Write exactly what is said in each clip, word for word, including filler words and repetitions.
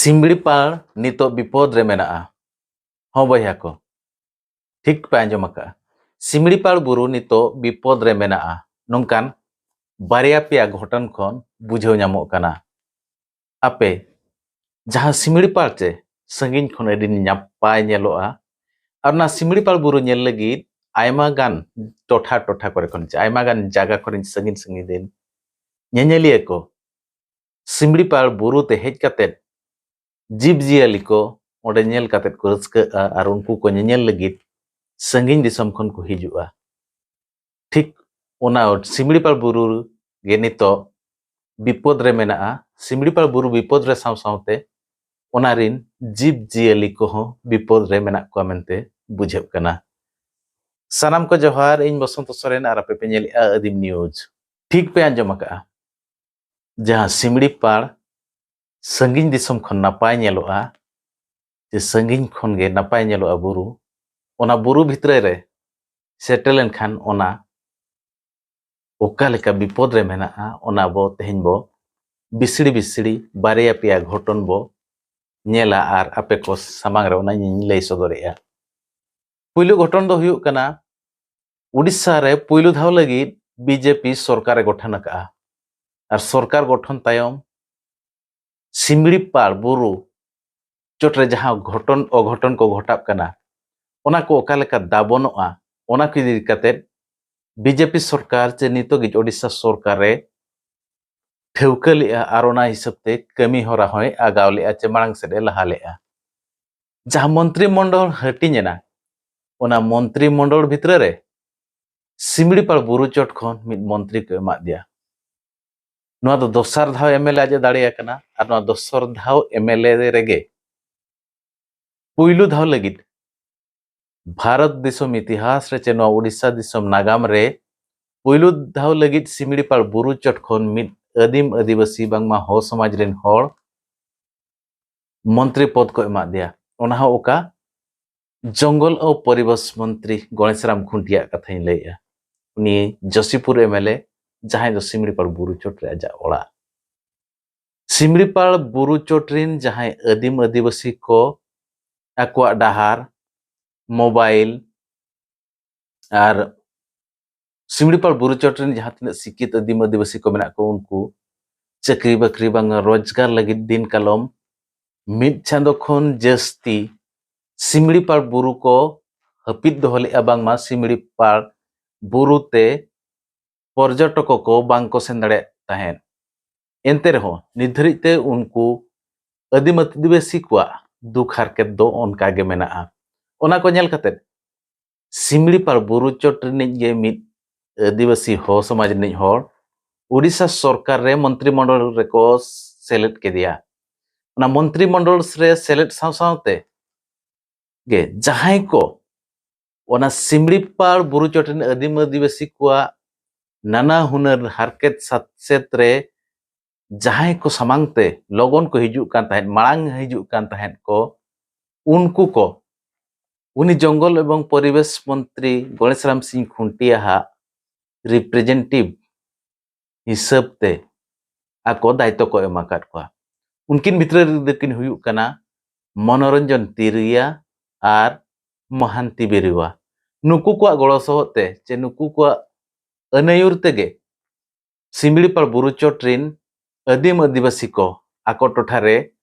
ᱥᱤᱢᱲᱤᱯᱟᱲ ᱱᱤᱛᱚᱜ ᱵᱤᱯᱚᱫ ᱨᱮ ᱢᱮᱱᱟᱜᱼᱟ᱾ ᱦᱚᱸ ᱵᱚᱭᱦᱟ ᱠᱚ, ᱴᱷᱤᱠ ᱯᱮ ᱟᱸᱡᱚᱢ ᱟᱠᱟᱫᱼᱟ᱾ ᱥᱤᱢᱲᱤᱯᱟᱲ ᱵᱩᱨᱩ ᱱᱤᱛᱚᱜ ᱵᱤᱯᱚᱫ ᱨᱮ ᱢᱮᱱᱟᱜᱼᱟ᱾ ᱱᱚᱝᱠᱟᱱ ᱵᱟᱨᱭᱟ ᱯᱮᱭᱟ ᱜᱷᱚᱴᱚᱱ ᱠᱷᱚᱱ ᱵᱩᱡᱷᱟᱹᱣ ᱧᱟᱢᱚᱜ ᱠᱟᱱᱟ᱾ ᱟᱯᱮ ᱡᱟᱦᱟᱸ ᱥᱤᱢᱲᱤᱯᱟᱲ ᱪᱮ ᱥᱟᱺᱜᱤᱧ ᱠᱷᱚᱱ ᱟᱹᱰᱤ ᱱᱟᱯᱟᱭ ᱧᱮᱞᱚᱜᱼᱟ, ᱟᱨ ᱚᱱᱟ ᱥᱤᱢᱲᱤᱯᱟᱲ ᱵᱩᱨᱩ ᱧᱮᱞ ᱞᱟᱹᱜᱤᱫ ᱟᱭᱢᱟ ᱜᱟᱱ ᱴᱚᱴᱷᱟ ᱴᱚᱴᱷᱟ ᱠᱚᱨᱮ ᱠᱷᱚᱱ ᱪᱮ ᱟᱭᱢᱟ ᱜᱟᱱ ᱡᱟᱭᱜᱟ ᱠᱚᱨᱮᱱ ᱥᱟᱺᱜᱤᱧ ᱥᱟᱺᱜᱤᱧ ᱨᱮᱱ ᱧᱮᱧᱮᱞᱤᱭᱟᱹ ᱠᱚ ᱥᱤᱢᱲᱤᱯᱟᱲ ᱵᱩᱨᱩ ᱛᱮ ᱦᱮᱡ ᱠᱟᱛᱮ ᱡᱤᱵᱽ ᱡᱤᱭᱟᱹᱞᱤ ᱠᱚ ᱚᱸᱰᱮ ᱧᱮᱞ ᱠᱟᱛᱮ ᱠᱚ ᱨᱟᱹᱥᱠᱟᱹᱜᱼᱟ ᱟᱨ ᱩᱱᱠᱩ ᱠᱚ ᱧᱮᱧᱮᱞ ᱞᱟᱹᱜᱤᱫ ᱥᱟᱺᱜᱤᱧ ᱫᱤᱥᱚᱢ ᱠᱷᱚᱱ ᱠᱚ ᱦᱤᱡᱩᱜᱼᱟ᱾ ᱴᱷᱤᱠ ᱚᱱᱟ ᱥᱤᱢᱲᱤᱯᱟᱲ ᱵᱩᱨᱩ ᱜᱮ ᱱᱤᱛᱚᱜ ᱵᱤᱯᱚᱫ ᱨᱮ ᱢᱮᱱᱟᱜᱼᱟ᱾ ᱥᱤᱢᱲᱤᱯᱟᱲ ᱵᱩᱨᱩ ᱵᱤᱯᱚᱫ ᱨᱮ ᱥᱟᱶ ᱥᱟᱶᱛᱮ ᱚᱱᱟ ᱨᱤᱱ ᱡᱤᱵᱽ ᱡᱤᱭᱟᱹᱞᱤ ᱠᱚᱦᱚᱸ ᱵᱤᱯᱚᱫ ᱨᱮ ᱢᱮᱱᱟᱜ ᱠᱚᱣᱟ ᱢᱮᱱᱛᱮ ᱵᱩᱡᱷᱟᱹᱜ ᱠᱟᱱᱟ᱾ ᱥᱟᱱᱟᱢ ᱠᱚ ᱡᱚᱦᱟᱨ, ᱤᱧ ᱵᱚᱥᱚᱱᱛᱚ ᱥᱚᱨᱮᱱ ᱟᱨ ᱟᱯᱮ ᱯᱮ ᱧᱮᱞᱮᱫᱼᱟ ᱟᱹᱫᱤᱢ ᱱᱤᱭᱩᱡᱽ᱾ ᱴᱷᱤᱠ ᱯᱮ ᱟᱸᱡᱚᱢ ᱟᱠᱟᱫᱼᱟ, ᱡᱟᱦᱟᱸ ᱥᱤᱢᱲᱤᱯᱟᱲ ᱥᱟᱺᱜᱤᱧ ᱫᱤᱥᱚᱢ ᱠᱷᱚᱱ ᱱᱟᱯᱟᱭ ᱧᱮᱞᱚᱜᱼᱟ, ᱡᱮ ᱥᱟᱺᱜᱤᱧ ᱠᱷᱚᱱ ᱜᱮ ᱱᱟᱯᱟᱭ ᱧᱮᱞᱚᱜᱼᱟ ᱵᱩᱨᱩ, ᱚᱱᱟ ᱵᱩᱨᱩ ᱵᱷᱤᱛᱨᱤ ᱨᱮ ᱥᱮᱴᱮᱨ ᱞᱮᱱᱠᱷᱟᱱ ᱚᱱᱟ ᱚᱠᱟ ᱞᱮᱠᱟ ᱵᱤᱯᱚᱫ ᱨᱮ ᱢᱮᱱᱟᱜᱼᱟ, ᱚᱱᱟ ᱵᱚ ᱛᱮᱦᱮᱧ ᱵᱚ ᱵᱤᱥᱲᱤ ᱵᱤᱥᱲᱤ ᱵᱟᱨᱭᱟ ᱯᱮᱭᱟ ᱜᱷᱚᱴᱚᱱ ᱵᱚ ᱧᱮᱞᱟ ᱟᱨ ᱟᱯᱮ ᱠᱚ ᱥᱟᱢᱟᱝ ᱨᱮ ᱚᱱᱟ ᱤᱧ ᱞᱟᱹᱭ ᱥᱚᱫᱚᱨᱮᱜᱼᱟ᱾ ᱯᱩᱭᱞᱩ ᱜᱷᱚᱴᱚᱱ ᱫᱚ ᱦᱩᱭᱩᱜ ᱠᱟᱱᱟ, ᱩᱰᱤᱥᱥᱟ ᱨᱮ ᱯᱩᱭᱞᱩ ᱫᱷᱟᱣ ᱞᱟᱹᱜᱤᱫ ᱵᱤᱡᱮᱯᱤ ᱥᱚᱨᱠᱟᱨ ᱮ ᱜᱚᱴᱷᱚᱱ ᱟᱠᱟᱫᱼᱟ᱾ ᱟᱨ ᱥᱚᱨᱠᱟᱨ ᱜᱚᱴᱷᱚᱱ ᱛᱟᱭᱚᱢ ᱥᱤᱢᱲᱤᱯᱟᱲ ᱵᱩᱨᱩ ᱪᱚᱴᱨᱮ ᱡᱟᱦᱟᱸ ᱜᱷᱚᱴᱚᱱ ᱚᱜᱷᱚᱴᱚᱱ ᱠᱚ ᱜᱷᱚᱴᱟᱜ ᱠᱟᱱᱟ, ᱚᱱᱟ ᱠᱚ ᱚᱠᱟ ᱞᱮᱠᱟ ᱫᱟᱵᱚᱱᱚᱜᱼᱟ, ᱚᱱᱟ ᱠᱚ ᱤᱫᱤ ᱠᱟᱛᱮ ᱵᱤᱡᱮᱯᱤ ᱥᱚᱨᱠᱟᱨ ᱪᱮ ᱱᱤᱛᱚᱜᱤᱡ ᱳᱰᱤᱥᱟ ᱥᱚᱨᱠᱟᱨ ᱮ ᱴᱷᱟᱹᱣᱠᱟᱹ ᱞᱮᱜᱼᱟ ᱟᱨ ᱚᱱᱟ ᱦᱤᱥᱟᱹᱵ ᱛᱮ ᱠᱟᱹᱢᱤ ᱦᱚᱨᱟ ᱦᱚᱸᱭ ᱟᱜᱟᱣ ᱞᱮᱜᱼᱟ ᱪᱮ ᱢᱟᱲᱟᱝ ᱥᱮᱫ ᱮ ᱞᱟᱦᱟ ᱞᱮᱜᱼᱟ᱾ ᱡᱟᱦᱟᱸ ᱢᱚᱱᱛᱨᱤ ᱢᱚᱱᱰᱚᱞ ᱦᱟᱹᱴᱤᱧ ᱮᱱᱟ, ᱚᱱᱟ ᱢᱚᱱᱛᱨᱤ ᱢᱚᱱᱰᱚᱞ ᱵᱷᱤᱛᱨᱤ ᱨᱮ ᱥᱤᱢᱲᱤᱯᱟᱲ ᱵᱩᱨᱩ ᱪᱚᱴ ᱠᱷᱚᱱ ᱢᱤᱫ ᱢᱚᱱᱛᱨᱤ ᱠᱚ ᱮᱢᱟᱫᱮᱭᱟ᱾ ᱱᱚᱣᱟ ᱫᱚ ᱫᱚᱥᱟᱨ ᱫᱷᱟᱣ ᱮᱢᱮᱞᱮ ᱟᱡ ᱮ ᱫᱟᱲᱮ ᱟᱠᱟᱱᱟ ᱟᱨ ᱱᱚᱣᱟ ᱫᱚᱥᱟᱨ ᱫᱷᱟᱣ ᱮᱢᱮᱞᱮ ᱨᱮᱜᱮ ᱯᱩᱭᱞᱩ ᱫᱷᱟᱣ ᱞᱟᱹᱜᱤᱫ ᱵᱷᱟᱨᱚᱛ ᱫᱤᱥᱚᱢ ᱤᱛᱤᱦᱟᱥ ᱨᱮ ᱪᱮ ᱱᱚᱣᱟ ᱩᱰᱤᱥᱥᱟ ᱫᱤᱥᱚᱢ ᱱᱟᱜᱟᱢ ᱨᱮ ᱯᱩᱭᱞᱩ ᱫᱷᱟᱣ ᱞᱟᱹᱜᱤᱫ ᱥᱤᱢᱲᱤᱯᱟᱲ ᱵᱩᱨᱩ ᱪᱚᱴ ᱠᱷᱚᱱ ᱢᱤᱫ ᱟᱹᱫᱤᱢ ᱟᱹᱫᱤᱵᱟᱹᱥᱤ ᱵᱟᱝᱢᱟ ᱦᱚᱲ ᱥᱚᱢᱟᱡᱽ ᱨᱮᱱ ᱦᱚᱲ ᱢᱚᱱᱛᱨᱤ ᱯᱚᱫᱽ ᱠᱚ ᱮᱢᱟᱫᱮᱭᱟ᱾ ᱚᱱᱟ ᱦᱚᱸ ᱚᱠᱟ ᱡᱚᱝᱜᱚᱞ ᱟᱨ ᱯᱚᱨᱤᱵᱮᱥ ᱢᱚᱱᱛᱨᱤ ᱜᱚᱬᱮᱥᱨᱟᱢ ᱠᱷᱩᱱᱴᱤᱭᱟᱜ ᱠᱟᱛᱷᱟᱧ ᱞᱟᱹᱭᱮᱜᱼᱟ᱾ ᱩᱱᱤ ᱡᱚᱥᱤᱯᱩᱨ ᱮᱢᱮᱞᱮ, ᱡᱟᱦᱟᱸᱭ ᱫᱚ ᱥᱤᱢᱲᱤᱯᱟᱲ ᱵᱩᱨᱩ ᱪᱚᱴ ᱨᱮ ᱟᱡᱟᱜ ᱚᱲᱟᱜ᱾ ᱥᱤᱢᱲᱤᱯᱟᱲ ᱵᱩᱨᱩ ᱪᱚᱴ ᱨᱤᱱ ᱡᱟᱦᱟᱸᱭ ᱟᱹᱫᱤᱢ ᱟᱹᱫᱤᱵᱟᱹᱥᱤ ᱠᱚ ᱟᱠᱚᱣᱟᱜ ᱰᱟᱦᱟᱨ, ᱢᱳᱵᱟᱭᱤᱞ ᱟᱨ ᱥᱤᱢᱲᱤᱯᱟᱲ ᱵᱩᱨᱩ ᱪᱚᱴ ᱨᱮᱱ ᱡᱟᱦᱟᱸ ᱛᱤᱱᱟᱹᱜ ᱥᱤᱠᱠᱷᱤᱛ ᱟᱹᱫᱤᱢ ᱟᱹᱫᱤᱵᱟᱹᱥᱤ ᱠᱚ ᱢᱮᱱᱟᱜ ᱠᱚ, ᱩᱱᱠᱩ ᱪᱟᱹᱠᱨᱤ ᱵᱟᱹᱠᱨᱤ ᱵᱟᱝ ᱨᱳᱡᱽᱜᱟᱨ ᱞᱟᱹᱜᱤᱫ ᱫᱤᱱ ᱠᱟᱞᱚᱢ ᱢᱤᱫ ᱪᱟᱸᱫᱚ ᱠᱷᱚᱱ ᱡᱟᱹᱥᱛᱤ ᱥᱤᱢᱲᱤᱯᱟᱲ ᱵᱩᱨᱩ ᱠᱚ ᱦᱟᱹᱯᱤᱫ ᱫᱚᱦᱚ ᱞᱮᱫᱼᱟ, ᱵᱟᱝᱢᱟ ᱥᱤᱢᱲᱤᱯᱟᱲ ᱵᱩᱨᱩ ᱛᱮ ᱯᱚᱨᱡᱚᱴᱚᱠ ᱠᱚ ᱵᱟᱝ ᱠᱚ ᱥᱮᱱ ᱫᱟᱲᱮᱭᱟᱜ ᱛᱟᱦᱮᱸᱫ᱾ ᱮᱱᱛᱮ ᱨᱮᱦᱚᱸ ᱱᱤᱛ ᱫᱷᱟᱹᱨᱤᱡ ᱛᱮ ᱩᱱᱠᱩ ᱟᱹᱫᱤᱢ ᱟᱹᱫᱤᱵᱟᱹᱥᱤ ᱠᱚᱣᱟᱜ ᱫᱩᱠ ᱦᱟᱨᱠᱮᱛ ᱫᱚ ᱚᱱᱠᱟ ᱜᱮ ᱢᱮᱱᱟᱜᱼᱟ᱾ ᱚᱱᱟ ᱠᱚ ᱧᱮᱞ ᱠᱟᱛᱮ ᱥᱤᱢᱲᱤᱯᱟᱲ ᱵᱩᱨᱩ ᱪᱚᱴ ᱨᱤᱱᱤᱡ ᱜᱮ ᱢᱤᱫ ᱟᱹᱫᱤᱵᱟᱹᱥᱤ ᱦᱚ ᱥᱚᱢᱟᱡᱽ ᱨᱤᱱᱤᱡ ᱦᱚᱲ ᱩᱰᱤᱥᱟ ᱥᱚᱨᱠᱟᱨ ᱨᱮ ᱢᱚᱱᱛᱨᱤ ᱢᱚᱱᱰᱚᱞ ᱨᱮᱠᱚ ᱥᱮᱞᱮᱫ ᱠᱮᱫᱮᱭᱟ᱾ ᱚᱱᱟ ᱢᱚᱱᱛᱨᱤ ᱢᱚᱱᱰᱚᱞ ᱨᱮ ᱥᱮᱞᱮᱫ ᱥᱟᱶ ᱥᱟᱶᱛᱮ ᱜᱮ ᱡᱟᱦᱟᱸᱭ ᱠᱚ ᱚᱱᱟ ᱥᱤᱢᱲᱤᱯᱟᱲ ᱵᱩᱨᱩ ᱪᱚᱴ ᱨᱮᱱ ᱟᱹᱫᱤᱢ ᱟᱹᱫᱤᱵᱟᱹᱥᱤ ᱠᱚᱣᱟᱜ ᱱᱟᱱᱟ ᱦᱩᱱᱟᱹᱨ ᱦᱟᱨᱠᱮᱛ ᱥᱟᱥᱮᱛ ᱨᱮ ᱡᱟᱦᱟᱸᱭ ᱠᱚ ᱥᱟᱢᱟᱝ ᱛᱮ ᱞᱚᱜᱚᱱ ᱠᱚ ᱦᱤᱡᱩᱜ ᱠᱟᱱ ᱛᱟᱦᱮᱸᱫ, ᱢᱟᱲᱟᱝ ᱦᱤᱡᱩᱜ ᱠᱟᱱ ᱛᱟᱦᱮᱸᱫ ᱠᱚ, ᱩᱱᱠᱩ ᱠᱚ ᱩᱱᱤ ᱡᱚᱝᱜᱚᱞ ᱮᱵᱚᱝ ᱯᱚᱨᱤᱵᱮᱥ ᱢᱚᱱᱛᱨᱤ ᱜᱚᱬᱮᱥ ᱨᱟᱢ ᱥᱤᱝ ᱠᱷᱩᱱᱴᱤᱭᱟᱦᱟᱜ ᱨᱤᱯᱨᱮᱡᱮᱱᱴᱮᱴᱤᱵᱷ ᱦᱤᱥᱟᱹᱵ ᱛᱮ ᱟᱠᱚ ᱫᱟᱭᱤᱛᱛᱚ ᱠᱚ ᱮᱢ ᱟᱠᱟᱫ ᱠᱚᱣᱟ᱾ ᱩᱱᱠᱤᱱ ᱵᱷᱤᱛᱨᱤ ᱨᱮᱫᱚ ᱠᱤᱱ ᱦᱩᱭᱩᱜ ᱠᱟᱱᱟ ᱢᱚᱱᱳᱨᱚᱧᱡᱚᱱ ᱛᱤᱨᱤᱭᱟ ᱟᱨ ᱢᱚᱦᱟᱱᱛᱤ ᱵᱮᱨᱩᱣᱟ᱾ ᱱᱩᱠᱩ ᱠᱚᱣᱟᱜ ᱜᱚᱲᱚ ᱥᱚᱦᱚᱫ ᱛᱮ ᱪᱮ ᱱᱩᱠᱩ ᱠᱚᱣᱟᱜ ᱟᱹᱱᱟᱹᱭᱩᱨ ᱛᱮᱜᱮ ᱥᱤᱢᱲᱤᱯᱟᱲ ᱵᱩᱨᱩ ᱪᱚᱴ ᱨᱤᱱ ᱟᱹᱫᱤᱢ ᱟᱹᱫᱤᱵᱟᱹᱥᱤ ᱠᱚ ᱟᱠᱚ ᱴᱚᱴᱷᱟ ᱨᱮ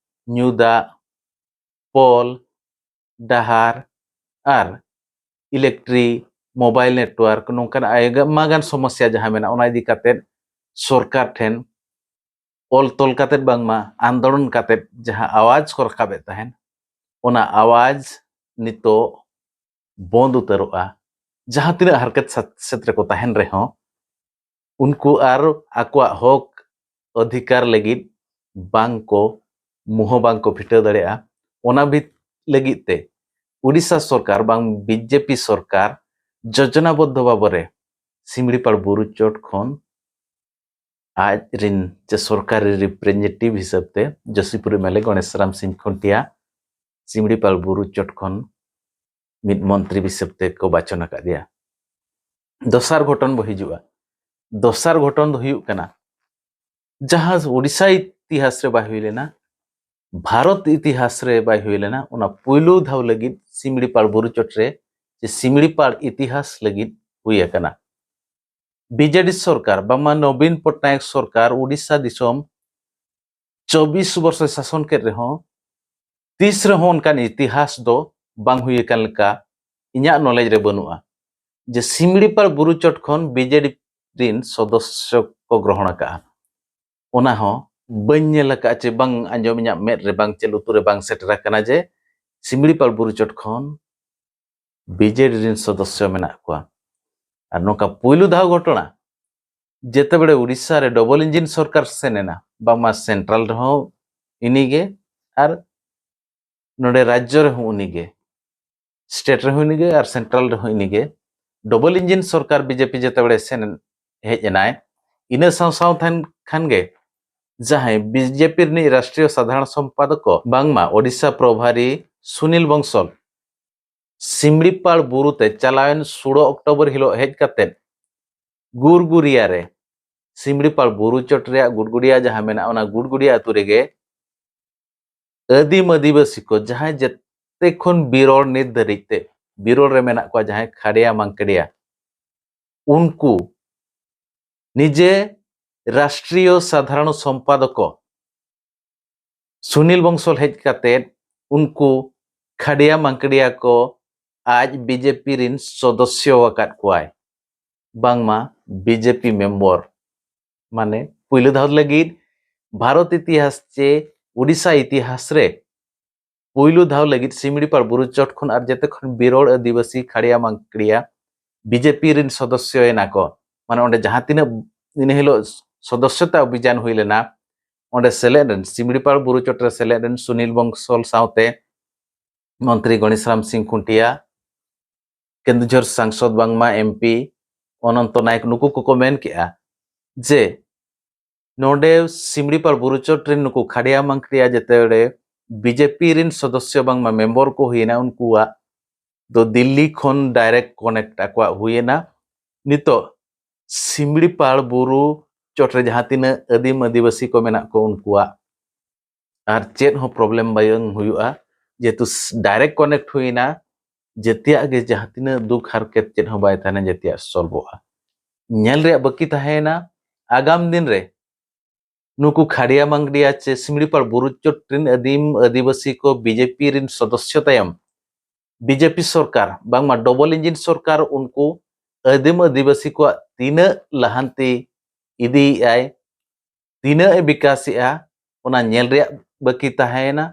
ᱧᱩ ᱫᱟᱜ, ᱯᱳᱞ, ᱰᱟᱦᱟᱨ ᱟᱨ ᱤᱞᱮᱠᱴᱨᱤ, ᱢᱳᱵᱟᱭᱤᱞ ᱱᱮᱴᱣᱟᱨᱠ, ᱱᱚᱝᱠᱟᱱ ᱟᱭᱢᱟ ᱜᱟᱱ ᱥᱚᱢᱚᱥᱥᱟ ᱡᱟᱦᱟᱸ ᱢᱮᱱᱟᱜᱼᱟ, ᱚᱱᱟ ᱤᱫᱤ ᱠᱟᱛᱮᱫ ᱥᱚᱨᱠᱟᱨ ᱴᱷᱮᱱ ᱚᱞ ᱛᱚᱞ ᱠᱟᱛᱮᱫ ᱵᱟᱝᱢᱟ ᱟᱱᱫᱳᱞᱚᱱ ᱠᱟᱛᱮᱫ ᱡᱟᱦᱟᱸ ᱟᱣᱟᱡᱽ ᱠᱚ ᱨᱟᱠᱟᱵᱮᱫ ᱛᱟᱦᱮᱸᱱ, ᱚᱱᱟ ᱟᱣᱟᱡᱽ ᱱᱤᱛᱚᱜ ᱵᱚᱱᱫ ᱩᱛᱟᱹᱨᱚᱜᱼᱟ᱾ ᱡᱟᱦᱟᱸ ᱛᱤᱱᱟᱹᱜ ᱦᱟᱨᱠᱮᱛ ᱥᱟᱥᱮᱛ ᱨᱮᱠᱚ ᱛᱟᱦᱮᱱ ᱨᱮᱦᱚᱸ, ᱩᱱᱠᱩ ᱟᱨ ᱟᱠᱚᱣᱟᱜ ᱦᱚᱠ ᱚᱫᱷᱤᱠᱟᱨ ᱞᱟᱹᱜᱤᱫ ᱵᱟᱝ ᱠᱚ, ᱢᱩᱦᱚᱸ ᱵᱟᱝ ᱠᱚ ᱯᱷᱤᱴᱟᱹᱣ ᱫᱟᱲᱮᱭᱟᱜᱼᱟ᱾ ᱚᱱᱟ ᱵᱷᱤᱛ-, ᱞᱟᱹᱜᱤᱫ ᱛᱮ ᱩᱰᱤᱥᱟ ᱥᱚᱨᱠᱟᱨ ᱵᱟᱝ ᱵᱤᱡᱮᱯᱤ ᱥᱚᱨᱠᱟᱨ ᱡᱳᱡᱚᱱᱟᱵᱚᱫᱽᱫᱷᱚ ᱵᱷᱟᱵᱮ ᱨᱮ ᱥᱤᱢᱲᱤᱯᱟᱲ ᱵᱩᱨᱩ ᱪᱚᱴ ᱠᱷᱚᱱ ᱟᱡ ᱨᱤᱱ ᱪᱮ ᱥᱚᱨᱠᱟᱨᱤ ᱨᱤᱯᱨᱮᱡᱮᱱᱴᱮᱴᱤᱵᱷ ᱦᱤᱥᱟᱹᱵ ᱛᱮ Josipur M L A ᱜᱚᱬᱮᱥ Ram ᱥᱤᱝ ᱠᱷᱩᱱᱴᱤᱭᱟ ᱥᱤᱢᱲᱤᱯᱟᱲ ᱵᱩᱨᱩ ᱪᱚᱴ ᱠᱷᱚᱱ ᱢᱤᱫ ᱢᱚᱱᱛᱨᱤ ᱦᱤᱥᱟᱹᱵ ᱛᱮ ᱠᱚ ᱵᱟᱪᱚᱱ ᱟᱠᱟᱫᱮᱭᱟ᱾ ᱫᱚᱥᱟᱨ ᱜᱷᱚᱴᱚᱱ ᱵᱚ ᱦᱤᱡᱩᱜᱼᱟ᱾ ᱫᱚᱥᱟᱨ ᱜᱷᱚᱴᱚᱱ ᱫᱚ ᱦᱩᱭᱩᱜ ᱠᱟᱱᱟ, ᱡᱟᱦᱟᱸ ᱳᱰᱤᱥᱟ ᱤᱛᱤᱦᱟᱥ ᱨᱮ ᱵᱟᱭ ᱦᱩᱭ ᱞᱮᱱᱟ, ᱵᱷᱟᱨᱚᱛ ᱤᱛᱤᱦᱟᱥ ᱨᱮ ᱵᱟᱭ ᱦᱩᱭ ᱞᱮᱱᱟ᱾ ᱚᱱᱟ ᱯᱩᱭᱞᱩ ᱫᱷᱟᱣ ᱞᱟᱹᱜᱤᱫ ᱥᱤᱢᱲᱤᱯᱟᱲ ᱵᱩᱨᱩ ᱪᱚᱴ ᱨᱮ ᱥᱮ ᱥᱤᱢᱲᱤᱯᱟᱲ ᱤᱛᱤᱦᱟᱥ ᱞᱟᱹᱜᱤᱫ ᱦᱩᱭ ᱟᱠᱟᱱᱟ᱾ ᱵᱤᱡᱮᱰᱤ ᱥᱚᱨᱠᱟᱨ, ᱵᱟᱝᱢᱟ ᱱᱚᱵᱤᱱ ᱯᱚᱴᱱᱟᱭᱮᱠ ᱥᱚᱨᱠᱟᱨ ᱩᱰᱤᱥᱟ ᱫᱤᱥᱚᱢ ᱪᱚᱵᱵᱤᱥ ᱵᱚᱨᱥᱚᱭ ᱥᱟᱥᱚᱱ ᱠᱮᱫ ᱨᱮᱦᱚᱸ, ᱛᱤᱥ ᱨᱮᱦᱚᱸ ᱚᱱᱠᱟᱱ ᱤᱛᱤᱦᱟᱥ ᱫᱚ ᱵᱟᱝ ᱦᱩᱭ ᱟᱠᱟᱱ ᱞᱮᱠᱟ ᱤᱧᱟᱹᱜ ᱱᱚᱞᱮᱡᱽ ᱨᱮ ᱵᱟᱹᱱᱩᱜᱼᱟ, ᱡᱮ ᱥᱤᱢᱲᱤᱯᱟᱲ ᱵᱩᱨᱩ ᱪᱚᱴ ᱠᱷᱚᱱ ᱵᱤᱡᱮᱰᱤ ᱨᱤᱱ ᱥᱚᱫᱚᱥᱥᱚ ᱠᱚ ᱜᱨᱚᱦᱚᱱ ᱟᱠᱟᱫᱼᱟ᱾ ᱚᱱᱟ ᱦᱚᱸ ᱵᱟᱹᱧ ᱧᱮᱞ ᱟᱠᱟᱫᱼᱟ, ᱪᱮ ᱵᱟᱝ ᱟᱸᱡᱚᱢ, ᱤᱧᱟᱹᱜ ᱢᱮᱫ ᱨᱮ ᱵᱟᱝ, ᱪᱮ ᱞᱩᱛᱩᱨ ᱨᱮ ᱵᱟᱝ ᱥᱮᱴᱮᱨ ᱟᱠᱟᱱᱟ ᱡᱮ ᱥᱤᱢᱲᱤᱯᱟᱲ ᱵᱩᱨᱩ ᱪᱚᱴ ᱠᱷᱚᱱ ᱵᱤᱡᱮᱰᱤ ᱨᱤᱱ ᱥᱚᱫᱚᱥᱥᱚ ᱢᱮᱱᱟᱜ ᱠᱚᱣᱟ᱾ ᱟᱨ ᱱᱚᱝᱠᱟ ᱯᱩᱭᱞᱩ ᱫᱷᱟᱣ ᱜᱷᱚᱴᱚᱱᱟ, ᱡᱮᱛᱮᱵᱮᱲᱮ ᱩᱰᱤᱥᱟ ᱨᱮ ᱰᱚᱵᱚᱞ ᱤᱧᱡᱤᱱ ᱥᱚᱨᱠᱟᱨ ᱥᱮᱱ ᱮᱱᱟ, ᱵᱟᱝᱢᱟ ᱥᱮᱱᱴᱨᱟᱞ ᱨᱮᱦᱚᱸ ᱤᱱᱤᱜᱮ ᱟᱨ ᱱᱚᱰᱮ ᱨᱟᱡᱽᱡᱚ ᱨᱮᱦᱚᱸ ᱩᱱᱤᱜᱮ, ᱥᱴᱮᱴ ᱨᱮᱦᱚᱸ ᱤᱱᱤᱜᱮ ᱟᱨ ᱥᱮᱱᱴᱨᱟᱞ ᱨᱮᱦᱚᱸ ᱤᱱᱤᱜᱮ, ᱰᱚᱵᱚᱞ ᱤᱧᱡᱤᱱ ᱥᱚᱨᱠᱟᱨ ᱵᱤᱡᱮᱯᱤ ᱡᱮᱛᱮᱵᱮᱲᱮ ᱥᱮᱱ ᱦᱮᱡ ᱮᱱᱟᱭ, ᱤᱱᱟᱹ ᱥᱟᱶ ᱥᱟᱶ ᱛᱟᱦᱮᱱ ᱠᱷᱟᱱ ᱜᱮ ᱡᱟᱦᱟᱸᱭ ᱵᱤᱡᱮᱯᱤ ᱨᱤᱱᱤᱡ ᱨᱟᱥᱴᱨᱤᱭᱚ ᱥᱟᱫᱷᱟᱨᱚᱱ ᱥᱚᱢᱯᱟᱫᱚᱠ ᱠᱚ, ᱵᱟᱝᱢᱟ ᱳᱰᱤᱥᱟ ᱯᱨᱚᱵᱷᱟᱨᱤ ᱥᱩᱱᱤᱞ ᱵᱚᱝᱥᱚᱞ, ᱥᱤᱢᱲᱤᱯᱟᱲ ᱵᱩᱨᱩ ᱛᱮ ᱪᱟᱞᱟᱣᱮᱱ ᱥᱳᱲᱚ ᱚᱠᱴᱳᱵᱚᱨ ᱦᱤᱞᱳᱜ ᱦᱮᱡ ᱠᱟᱛᱮ ᱜᱩᱨᱜᱩᱨᱤᱭᱟ ᱨᱮ, ᱥᱤᱢᱲᱤᱯᱟᱲ ᱵᱩᱨᱩ ᱪᱚᱴ ᱨᱮᱭᱟᱜ ᱜᱩᱨᱜᱩᱨᱤᱭᱟ ᱡᱟᱦᱟᱸ ᱢᱮᱱᱟᱜᱼᱟ, ᱚᱱᱟ ᱜᱩᱨᱜᱩᱨᱤᱭᱟ ᱟᱹᱛᱩ ᱨᱮᱜᱮ ᱟᱹᱫᱤᱢ ᱟᱹᱫᱤᱵᱟᱹᱥᱤ ᱠᱚ, ᱡᱟᱦᱟᱸᱭ ᱡᱮᱛᱮ ᱠᱷᱚᱱ ᱵᱤᱨᱚᱲ ᱱᱤᱛ ᱫᱷᱟᱹᱨᱤᱡ ᱛᱮ ᱵᱤᱨᱚᱲ ᱨᱮ ᱢᱮᱱᱟᱜ ᱠᱚᱣᱟ, ᱡᱟᱦᱟᱸᱭ ᱠᱷᱟᱲᱭᱟ ᱢᱟᱝᱠᱲᱤᱭᱟ, ᱩᱱᱠᱩ ᱱᱤᱡᱮ ᱨᱟᱥᱴᱨᱤᱭᱚ ᱥᱟᱫᱷᱟᱨᱚᱱ ᱥᱚᱢᱯᱟᱫᱚᱠᱚ ᱥᱩᱱᱤᱞ ᱵᱚᱝᱥᱚᱞ ᱦᱮᱡ ᱠᱟᱛᱮ ᱩᱱᱠᱩ ᱠᱷᱟᱰᱤᱭᱟ ᱢᱟᱝᱠᱲᱤᱭᱟ ᱠᱚ ᱟᱡ ᱵᱤᱡᱮᱯᱤ ᱨᱤᱱ ᱥᱚᱫᱚᱥᱥᱚ ᱟᱠᱟᱫ ᱠᱚᱣᱟᱭ, ᱵᱟᱝᱢᱟ ᱵᱤᱡᱮᱯᱤ ᱢᱮᱢᱵᱚᱨ᱾ ᱢᱟᱱᱮ ᱯᱩᱭᱞᱩ ᱫᱷᱟᱣ ᱞᱟᱹᱜᱤᱫ ᱵᱷᱟᱨᱚᱛ ᱤᱛᱤᱦᱟᱥ ᱪᱮ ᱩᱰᱤᱥᱟ ᱤᱛᱤᱦᱟᱥ ᱨᱮ ᱯᱩᱭᱞᱩ ᱫᱷᱟᱣ ᱞᱟᱹᱜᱤᱫ ᱥᱤᱢᱲᱤᱯᱟᱲ ᱵᱩᱨᱩ ᱪᱚᱴ ᱠᱷᱚᱱ ᱟᱨ ᱡᱮᱛᱮ ᱠᱷᱚᱱ ᱵᱤᱨᱚᱲ ᱟᱹᱫᱤᱵᱟᱹᱥᱤ ᱠᱷᱟᱲᱤᱭᱟ ᱢᱟᱝᱠᱲᱤᱭᱟ ᱵᱤᱡᱮᱯᱤ ᱨᱤᱱ ᱥᱚᱫᱚᱥᱥᱚ ᱮᱱᱟ ᱠᱚ᱾ ᱢᱟᱱᱮ ᱚᱸᱰᱮ ᱡᱟᱦᱟᱸ ᱛᱤᱱᱟᱹᱜ ᱤᱱᱟᱹ ᱦᱤᱞᱳᱜ ᱥᱚᱫᱚᱥᱥᱚᱛᱟ ᱚᱵᱷᱤᱡᱟᱱ ᱦᱩᱭ ᱞᱮᱱᱟ, ᱚᱸᱰᱮ ᱥᱮᱞᱮᱫ ᱨᱮᱱ, ᱥᱤᱢᱲᱤᱯᱟᱲ ᱵᱩᱨᱩ ᱪᱚᱴ ᱨᱮ ᱥᱮᱞᱮᱫ ᱨᱮᱱ ᱥᱩᱱᱤᱞ ᱵᱚᱝᱥᱚᱞ ᱥᱟᱶᱛᱮ ᱢᱚᱱᱛᱨᱤ ᱜᱚᱬᱮᱥᱨᱟᱢ ᱥᱤᱝ ᱠᱷᱩᱱᱴᱤᱭᱟ, ᱠᱮᱱᱫᱩᱡᱷᱚᱨ ᱥᱟᱝᱥᱚᱫ ᱵᱟᱝᱢᱟ ᱮᱢᱯᱤ ᱚᱱᱚᱱᱛᱚ ᱱᱟᱭᱮᱠ, ᱱᱩᱠᱩ ᱠᱚᱠᱚ ᱢᱮᱱ ᱠᱮᱜᱼᱟ ᱡᱮ ᱱᱚᱰᱮ ᱥᱤᱢᱲᱤᱯᱟᱲ ᱵᱩᱨᱩ ᱪᱚᱴ ᱨᱮᱱ ᱱᱩᱠᱩ ᱠᱷᱟᱰᱤᱭᱟ ᱢᱟᱝᱠᱲᱤᱭᱟ ᱡᱮᱛᱮ ᱵᱤᱡᱮᱯᱤ ᱨᱤᱱ ᱥᱚᱫᱚᱥᱥᱚ ᱵᱟᱝᱢᱟ ᱢᱮᱢᱵᱚᱨ ᱠᱚ ᱦᱩᱭᱮᱱᱟ, ᱩᱱᱠᱩᱣᱟᱜ ᱫᱚ ᱫᱤᱞᱞᱤ ᱠᱷᱚᱱ ᱰᱟᱭᱨᱮᱠᱴ ᱠᱚᱱᱮᱠᱴ ᱟᱠᱚᱣᱟᱜ ᱦᱩᱭᱮᱱᱟ᱾ ᱱᱤᱛᱚᱜ ᱥᱤᱢᱲᱤᱯᱟᱲ ᱵᱩᱨᱩ ᱪᱚᱴ ᱨᱮ ᱡᱟᱦᱟᱸ ᱛᱤᱱᱟᱹᱜ ᱟᱹᱫᱤᱢ ᱟᱹᱫᱤᱵᱟᱹᱥᱤ ᱠᱚ ᱢᱮᱱᱟᱜ ᱠᱚ, ᱩᱱᱠᱩᱣᱟᱜ ᱟᱨ ᱪᱮᱫ ᱦᱚᱸ problem ᱵᱟᱝ ᱦᱩᱭᱩᱜᱼᱟ᱾ ᱡᱮᱦᱮᱛᱩ direct connect ᱦᱩᱭᱱᱟ, ᱡᱮᱛᱮᱭᱟᱜ ᱜᱮ ᱡᱟᱦᱟᱸ ᱛᱤᱱᱟᱹᱜ ᱫᱩᱠ ᱦᱟᱨᱠᱮᱛ ᱪᱮᱫ ᱦᱚᱸ ᱵᱟᱭ ᱛᱟᱦᱮᱱᱟ, ᱡᱮᱛᱮᱭᱟᱜ ᱥᱚᱞᱵᱷᱚᱜᱼᱟ᱾ ᱧᱮᱞ ᱨᱮᱭᱟᱜ ᱵᱟᱹᱠᱤ ᱛᱟᱦᱮᱸᱭᱮᱱᱟ ᱟᱜᱟᱢ ᱫᱤᱱ ᱨᱮ ᱱᱩᱠᱩ ᱠᱷᱟᱲᱤᱭᱟ ᱢᱟᱝᱜᱽᱰᱤᱭᱟ ᱪᱮ ᱥᱤᱢᱲᱤᱯᱟᱲ ᱵᱩᱨᱩ ᱪᱚᱴ ᱨᱤᱱ ᱟᱹᱫᱤᱢ ᱟᱹᱫᱤᱵᱟᱹᱥᱤ ᱠᱚ ᱵᱤᱡᱮᱯᱤ ᱨᱤᱱ ᱥᱚᱫᱚᱥᱥᱚ ᱛᱟᱭᱚᱢ ᱵᱤᱡᱮᱯᱤ ᱥᱚᱨᱠᱟᱨ, ᱵᱟᱝᱢᱟ double engine ᱥᱚᱨᱠᱟᱨ, ᱩᱱᱠᱩ ᱟᱹᱫᱤᱢ ᱟᱹᱫᱤᱵᱟᱹᱥᱤ ᱠᱚᱣᱟᱜ ᱛᱤᱱᱟᱹᱜ ᱞᱟᱦᱟᱱᱛᱤ ᱤᱫᱤᱭᱮᱫᱼᱟᱭ, ᱛᱤᱱᱟᱹᱜ ᱮ ᱵᱤᱠᱟᱥᱮᱜᱼᱟ, ᱚᱱᱟ ᱧᱮᱞ ᱨᱮᱭᱟᱜ ᱵᱟᱹᱠᱤ ᱛᱟᱦᱮᱸᱭᱮᱱᱟ᱾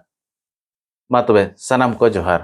ᱢᱟ ᱛᱚᱵᱮ ᱥᱟᱱᱟᱢ ᱠᱚ ᱡᱚᱦᱟᱨ᱾